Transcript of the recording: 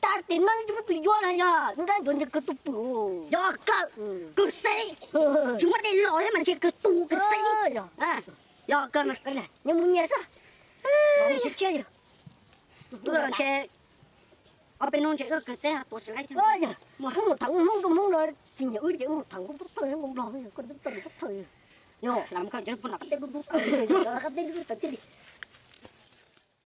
Tag tim no tsis muaj tus yuav no yog lub dab ncuav ntshe kawg tuaj pw. Yog kawg, kawg xeb. Tsis muaj dej los thiab mas ntshe kawg tu kawg xeb. Yog kawg mas nyob mus nyias xwb. Ntshe ob peb hnub ntshe wb kawg xwb tua tsis laib thiab. Mus hab mus tham Hmoob rau Hmoob no tsis nyiam wb ces wb mus tham Hmoob pub thawj Hmoob Nplog, koj tub txawj pub thawj. Yog lam koj cov pub lam qab teb dub dub, qab teb dub dub tawv thiaj li.